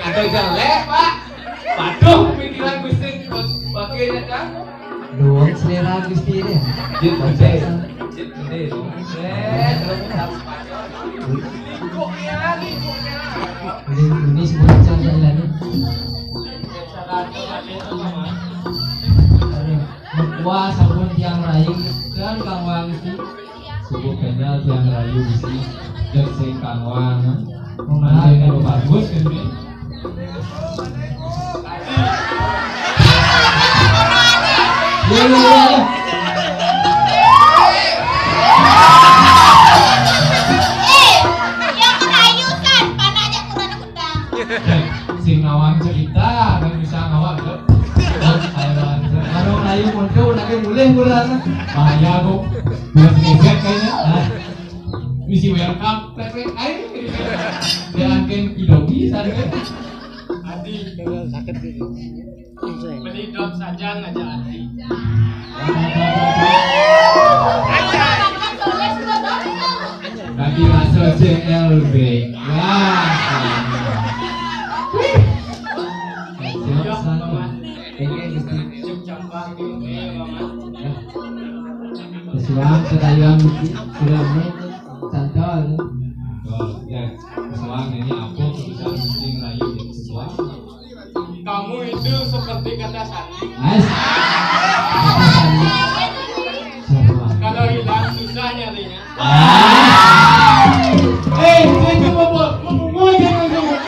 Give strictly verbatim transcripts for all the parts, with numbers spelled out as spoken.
Ada jelek, Pak. Waduh, pikiran Gusti bagaimana, Kang? Doang selera Gusti ini. Jit gede. Jit gede. Eh, terus Spanyol. Lingkuknya, lingkuknya. Ini, ini sebuah jalan ini. Aduh, wah, sabun tiang rayu dan Kang Wang sih. Suku kenal tiang rayu di sini. Jek sing Kang Wang. Menghargai bagus kan ini. Iya, iya, iya, iya. Eh, yang merayu kan, panahnya kurang-kurang. Sing ngawang cerita, kan bisa ngawang tuh. Ayo, baru ayo muncul, lagi mulai kurang. Bahaya, Bu. Dua ngejek kayaknya. Nah. Misi welcome, pepek, ayo. Dia akan idomi, sana. Adi. Sakit gitu. Beli dot saja ngajak Adi. Bagi rasa C L B. Wah, sama. Siap, Paman. Ini Gusti. Cuk campak ini, Paman. Pesuang, kedayuan, Gusti. Sudah, cantol. Oh, ya. Pesuang ini apa? Bisa Gusti ngerayu jadi pesuang. Kamu itu seperti kata sandi. Mas. Kata sandi. Siapa? Kalau hilang susah nyarinya. Ah. Eh, saya cuma mau mau mau jangan ngomong.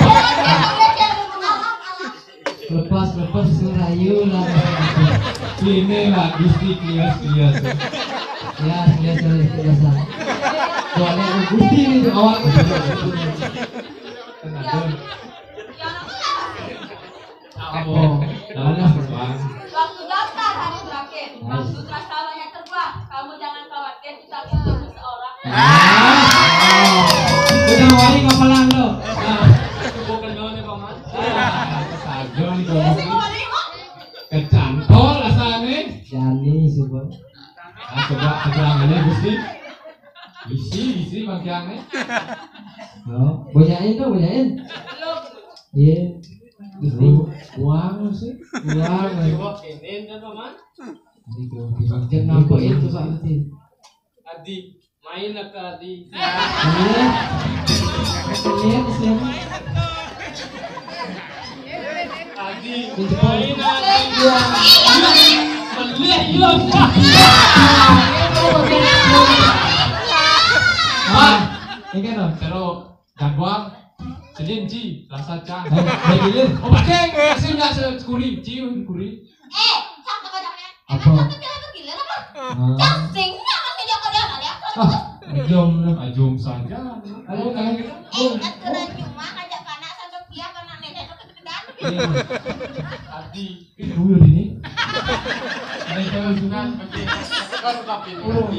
Lepas, lepas, suruh ayu lah. Ini lah, Gusti kias-kias. Ya, ya, sorry, biasa. Soalnya Gusti ini awak. Tenang, apa? Mana, Bang? Waktu daftar hari terakhir, waktu terasa banyak terbuang. Kamu jangan khawatir, kita butuh seseorang. Ah, udah wali ngapalan lo. Nah, itu bukan lo nih, Paman. Ah, saja nih, Paman. Kecantol rasanya. Jani, coba. Ah, coba keterangannya, Gusti. Bisi, bisi, Bang Kiang nih. Oh, banyakin tuh, banyakin. Iya. Gusti. Uang sih. Uang. Ini tuh, Bang. Jangan nampak itu soalnya sih. Adi, main lah, Adi. Iya. Lihat siapa? Adi, main, Adi. Iya. Beli, iya. Wah, ini kan, Bang. Terus Jagoan, Senin, Ji, Selasa, Cang. Eh, eh, gila. Oh, pakai, kasih nggak sekuri, Ji, sekuri. Eh, Cang, kau jangan. Apa? Emang kau tuh bilang tuh gila apa? Ah. Cang, singnya masih dia kau dia kali apa? Ah, ajom lah. Ajom saja. Ayo, kan. Eh, ingat kena cuma ngajak anak sampai kuliah, anak nenek tuh kedeketan. Iya. Adi. Ih, dulu ini. Ini jangan suka. Kan tapi. Oh.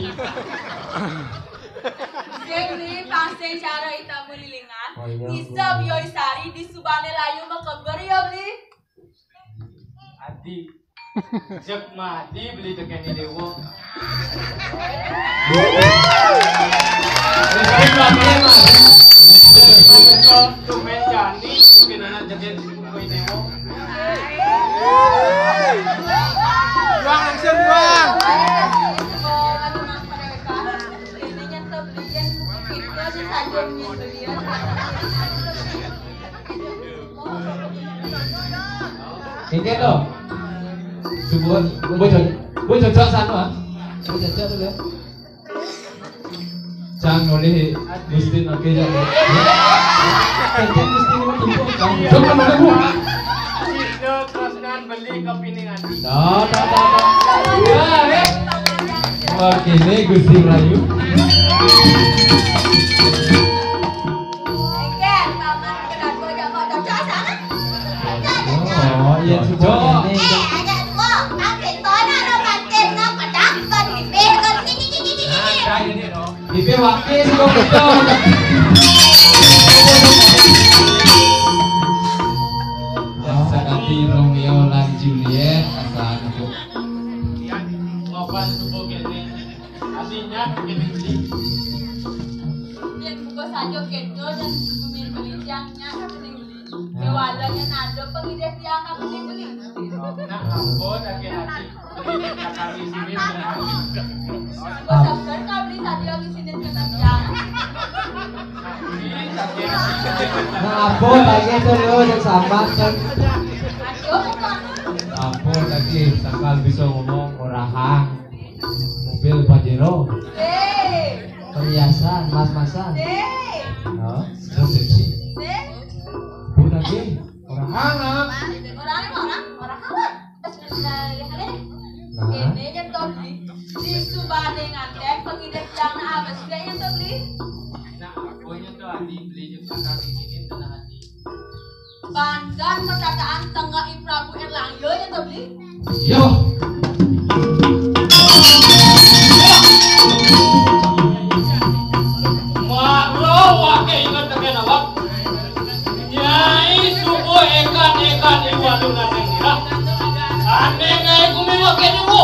Sing ni pasing cara ita mulilingan. Oh, iya. Isep yoi sari di subane layu makeber ya, Bli. Adi. Jek mati beli tekeni dewa. Tumen jani, mungkin anak jadian. Buang, action, buang. Ini loh. Sebuah, gue cocok, gue cocok sana. Gue cocok tuh ya. Cang oleh Gusti nake ya. Cang Gusti ini mah tumpuk, Cang. Coba mana bu? Ayo, teruskan beli kopi ning ati. Dah, dah, dah, dah. Ya, eh. Oke, ini Gusti Melayu. Engke, paman kena gua jago cocok sana. Oh, iya, coba. Eh, ada dua. Ambil tona romantis, no, pedang, kon bibir, kon ini, ini, ini, ini. Nah, ini, no. Ipe wakil sing kok betul. Sakati Romeo lan Juliet, asal aku. Yang ngopan subuh kene. Artinya kene beli. Yang buka saja kene dan bumi beli yang nya kene beli. Dewala Nado pengidih tiang aku ni beli. Nah, ampun, laki-laki. Beli kami sini. Bos Abdul kau beli tadi lagi sini kena tiang. Nah, ampun, lagi tu lu yang sama kan. Aduh, bukan. Ampun, lagi takkan bisa ngomong orang. Mobil Pajero. Eh. Perhiasan, mas-masan. Eh. Hah? Seksi. Eh. Bu lagi. Orang anak. Orang anak, orang, orang kawan. Nah. Ini yang tau beli. Di Subane nganten, pengidih tiang na abis dia yang tau beli. Nah, pokoknya tuh Adi beli jemputan ini tenang hati. Bandan perkataan tengah I Prabu Erlangga nya to beli. Yo. Maro wake inget teken awak. Nyai subuh ekan-ekan iwalungan nang nira. Ane ngai kumi wake niwu.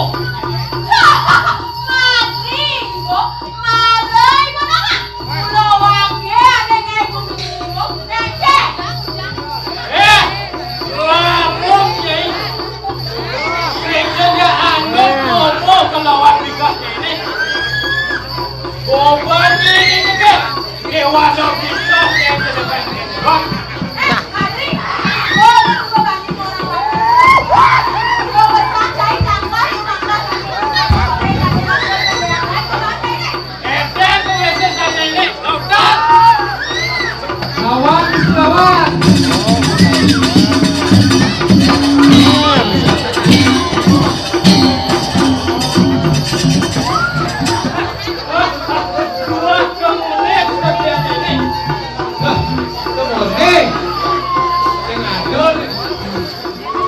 Mati, Ibu. Maro, Ibu, nama? Kula wage ade ngai kumi niwu. Ngecek. Eh, lamun, Nyai. Sing ja anut ngomong kelawan bikah kene. Boban ini ke. Dewa dong kita yang sedang.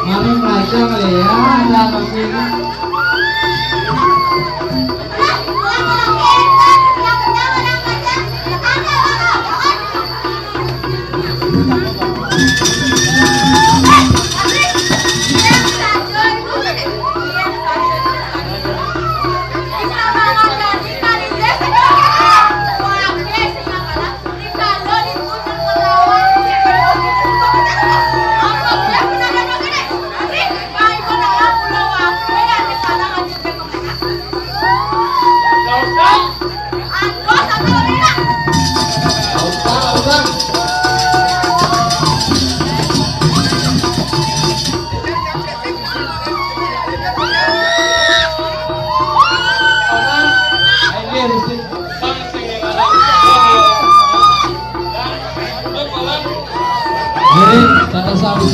Mami melacang lihat sama sini. Jadi, tata sawi.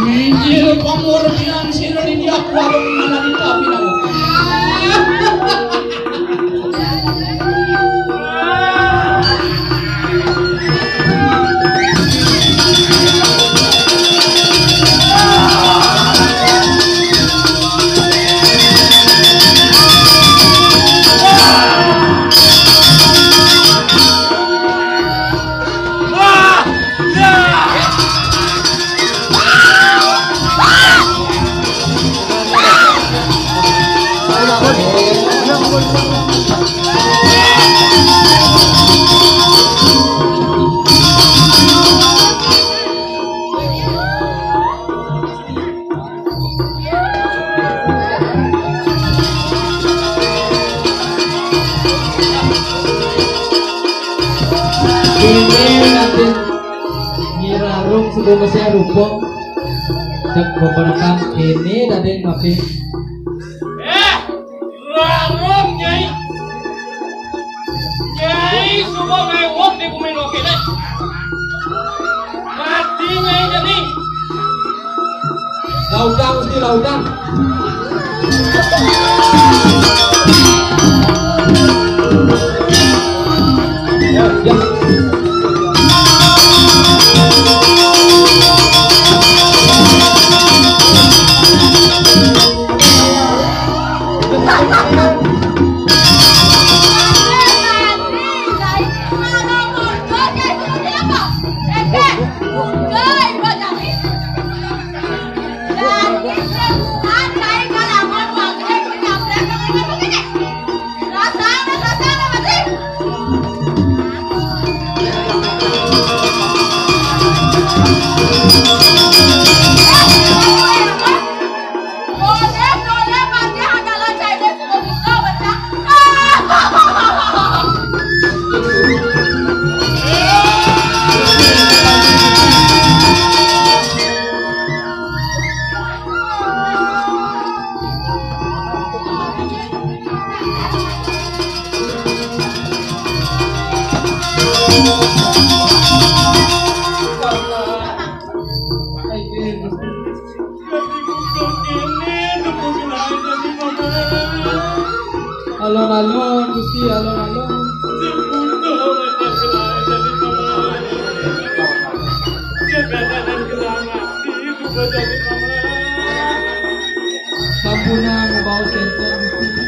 Injil pamurnian sira nindiak warung manalika pinanguki. Ini nanti nyirarung sebelum saya rupa. Cek beberapa ini tadi ngapain? Eh, larung, Nyai. Nyai suba ngewok di bumi no kene. Mati, Nyai, jani. Lautang, Gusti, lautang. Alon-alon, Gusti, alon-alon. Sampunang baos kénten, Gusti.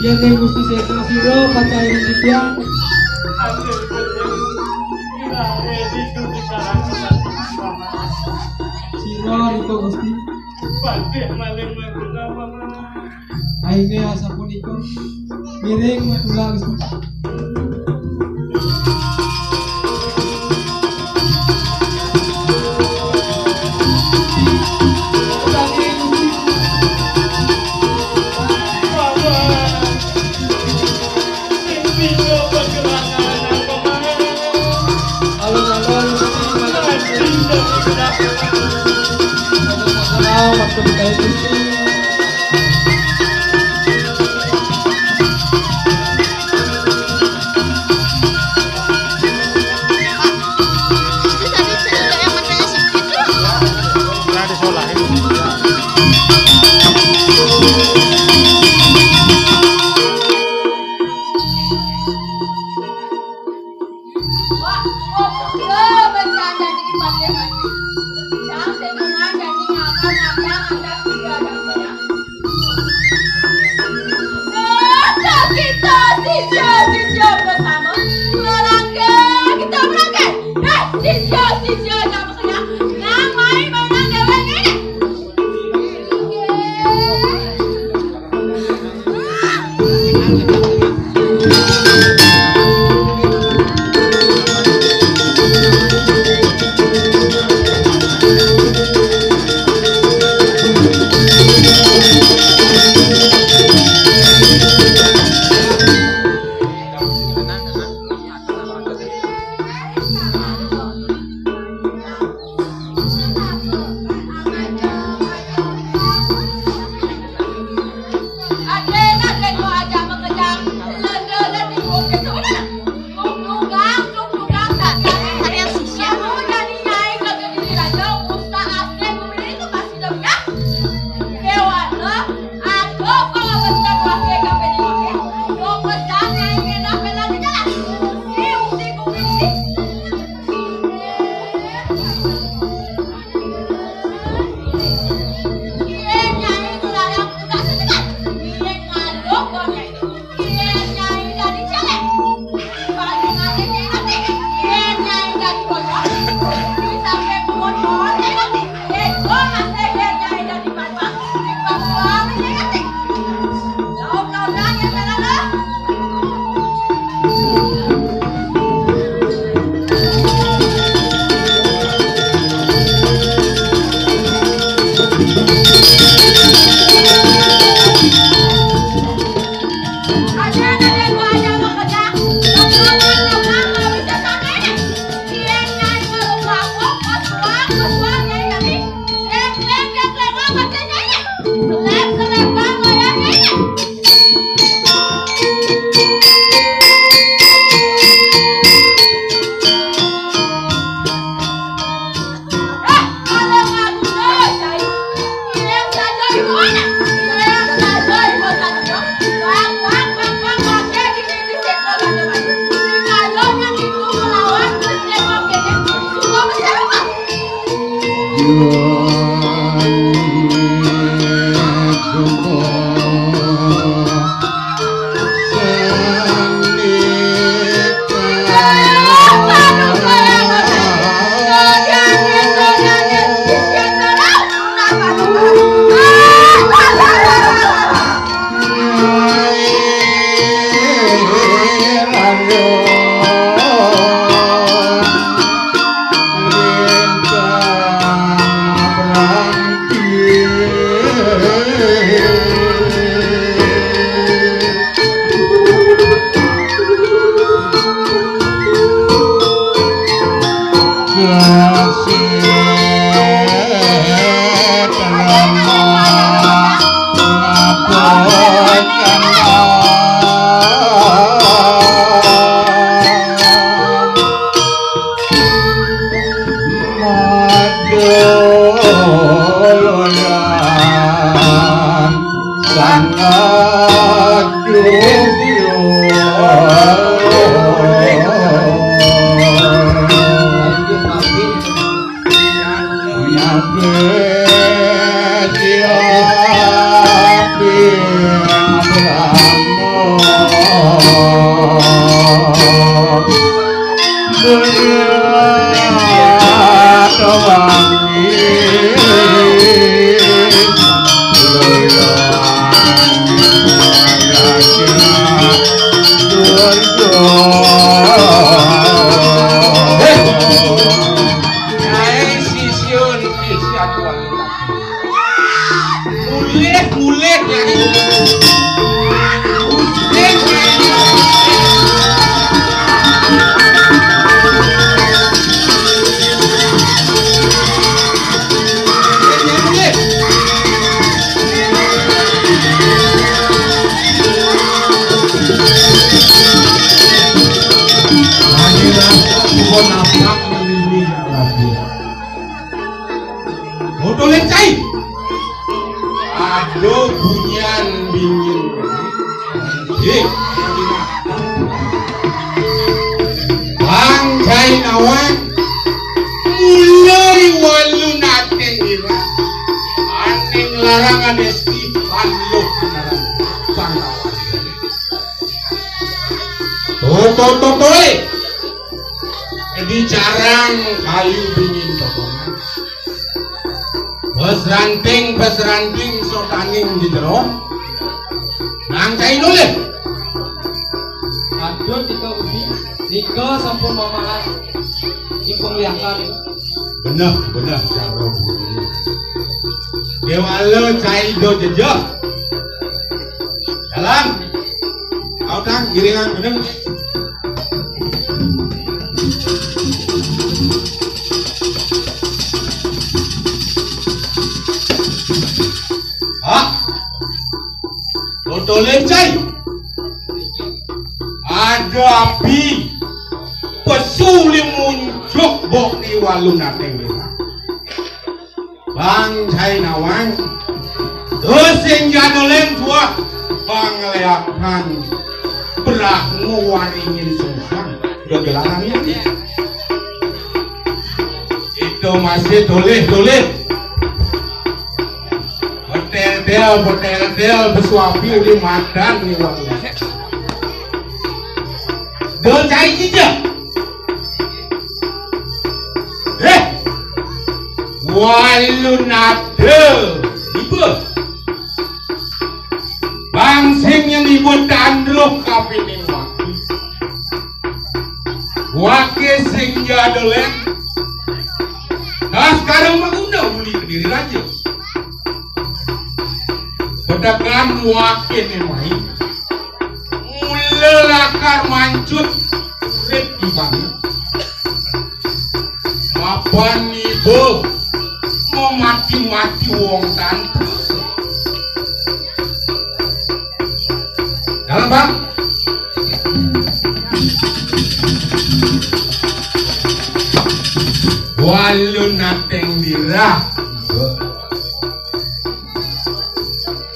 Yén ning Gusti séda sira pacairing titiang. Sira nika, Gusti. Badhe malih Madura, Paman. Aine asapunika. Ngiring Madura, Gusti. Alon-alon, waktu dikait. Nah, di sekolah ini. Wah, kok pegel bencana di Ipan ya, Mas? Yang sing mengajar di ngapa, ngapa, ngapa, tiga, ngapa, ya? Kita, kita, sisya, sisya bersama. Berangkat, kita berangkat. Eh, sisya, sisya, jangan bekerja. Nang main mainan dewe ini. Oto lencai. Aduh, bunyian dingin. Eh, Bang Cai Nawang, mulai walu nateng ira, aning larangan esti, panluk. Bang. Toto totoi. Di carang kayu dingin totongan. Bos ranting, bos ranting, sotaning di jero. Nang cai nulih. Aduh, tika budi. Nika sampun mamahat. Ipun liakan. Beneh, beneh, cara budi. Dewala cai do jejeh. Jalan. Autang, giringan, beneh. Hah? Oto lencai. Ada api. Pesu limunjuk bok di walu nateng desa. Bang Cai Nawang. Terus sing jadulin tuah. Bang leakan. Berah nguwaringin sungsang. Udah gelaran ini. Itu masih tulis-tulis. Betel-tel, betel-tel, besuapi di madan ni waktu. Dol cai ija. Eh, walu nada iba. Bang sing nyeni iba tandruh kapining waki. Waki sing jadulin. Nah, sekarang manguna uli Kediri Raja. Pedagang waki ni mai. Mula lakar mancut urip ibane. Mapan iba mamati-mati wong tanpa. Dalam, Bang. Walu nateng dirah.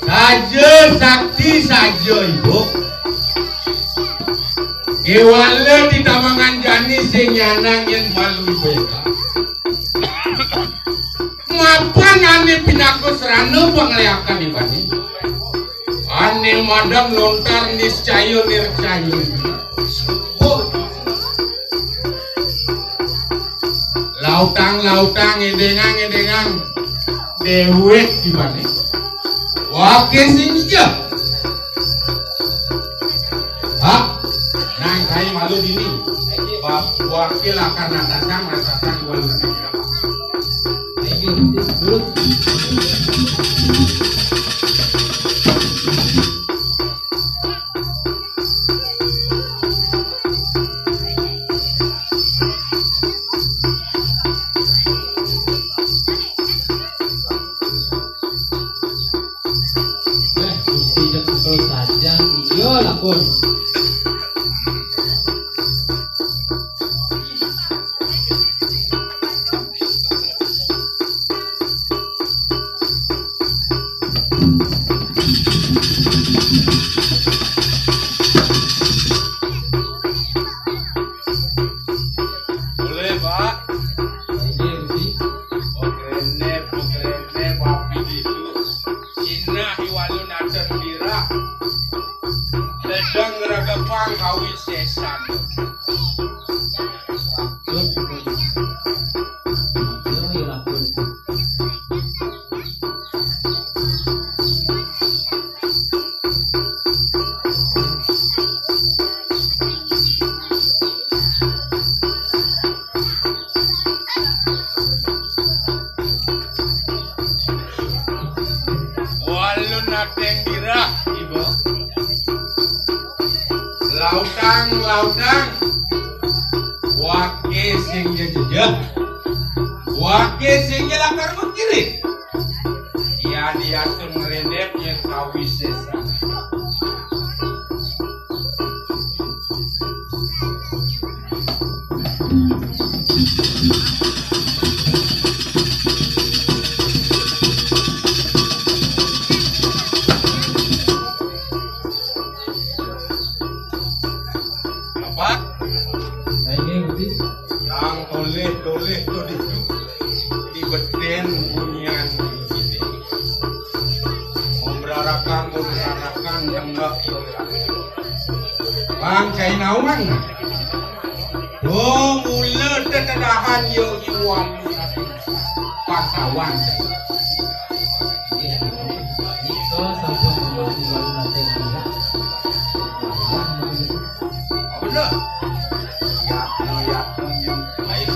Saja sakti saja ibu. Kewala di tamangan jani sing nyanang yen malu ibu eka. Mapan ane pinaka serana pangleakan ibane. Ane madang lontar niscaya nircaya. Lautang-lautang, edengang-edengang. Dewek ibane. Wake sing ija. Hah? Nang kai malu dini. Bab wakil akan natasang, natasang gua. Gusti Jatuh Sajan, iya lakon. Boleh, Pak. Ini, Gusti. Pokréné, pokréné, papi ditu. Cina I Walu Naden Birah. Sedeng ngregepang kawisésan. Walu Naden Birah, Ibu. Lautang, lautang. Waké sing jejeh. Waké sing lakar mengkiring. Ia diatur ngeredep yang kawisésan. Apa? Nah, ini, Gusti. Nang tolih-tolih to ditu. Di betén bunian ini. Memberarakan, memberarakan, yang nggak. Bang, cai naon? Oh, mula tetedahan yo iwan. Pasawan. Nika sampun memakai walu naten. Bener. Ya, no, ya, no, ya. Lain.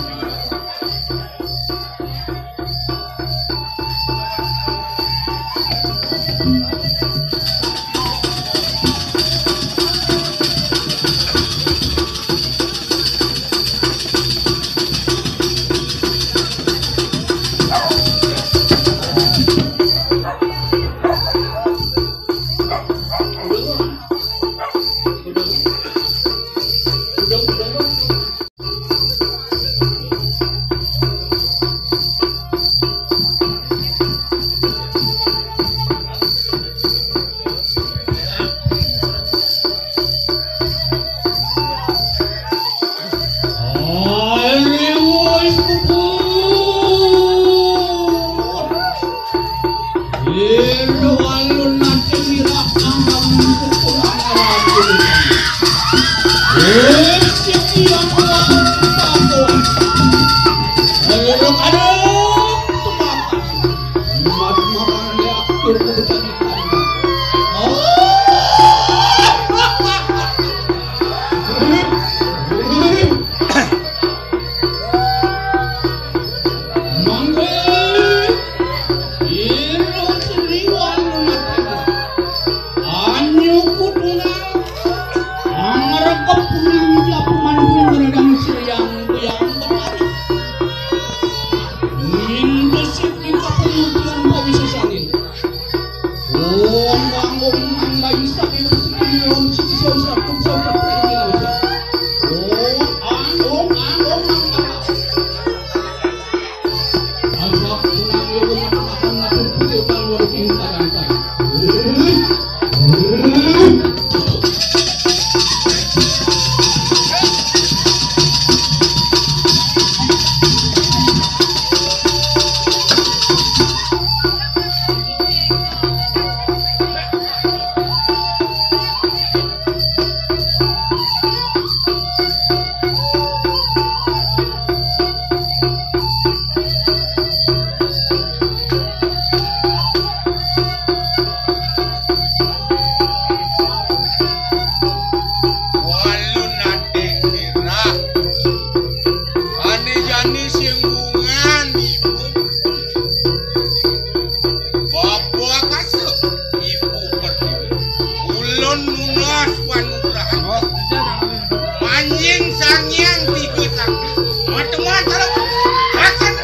Mangke ira triwal matana. Anyu kutunang. Angrekep punang japu mantung ngeredang sriang biang bemari. Ning besik ning kapengertian pawisesanin. Om Bang Om Nang Bayu Sakti Sri Om Siti Sosok Kum Sosok Kum Sosok. Om Ang Om Ang Om Ang Ang. Asap kunang yo makan makan ngatur putih bang waduh tinggi kadang kadang. Walu nating kirah. Ane jani sing bungan ibu. Bapak kasuk ibu pertiwi. Ulun nunas panugrahan. Manjing sangiang tiga sakti. Matemuan taruh. Action.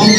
Om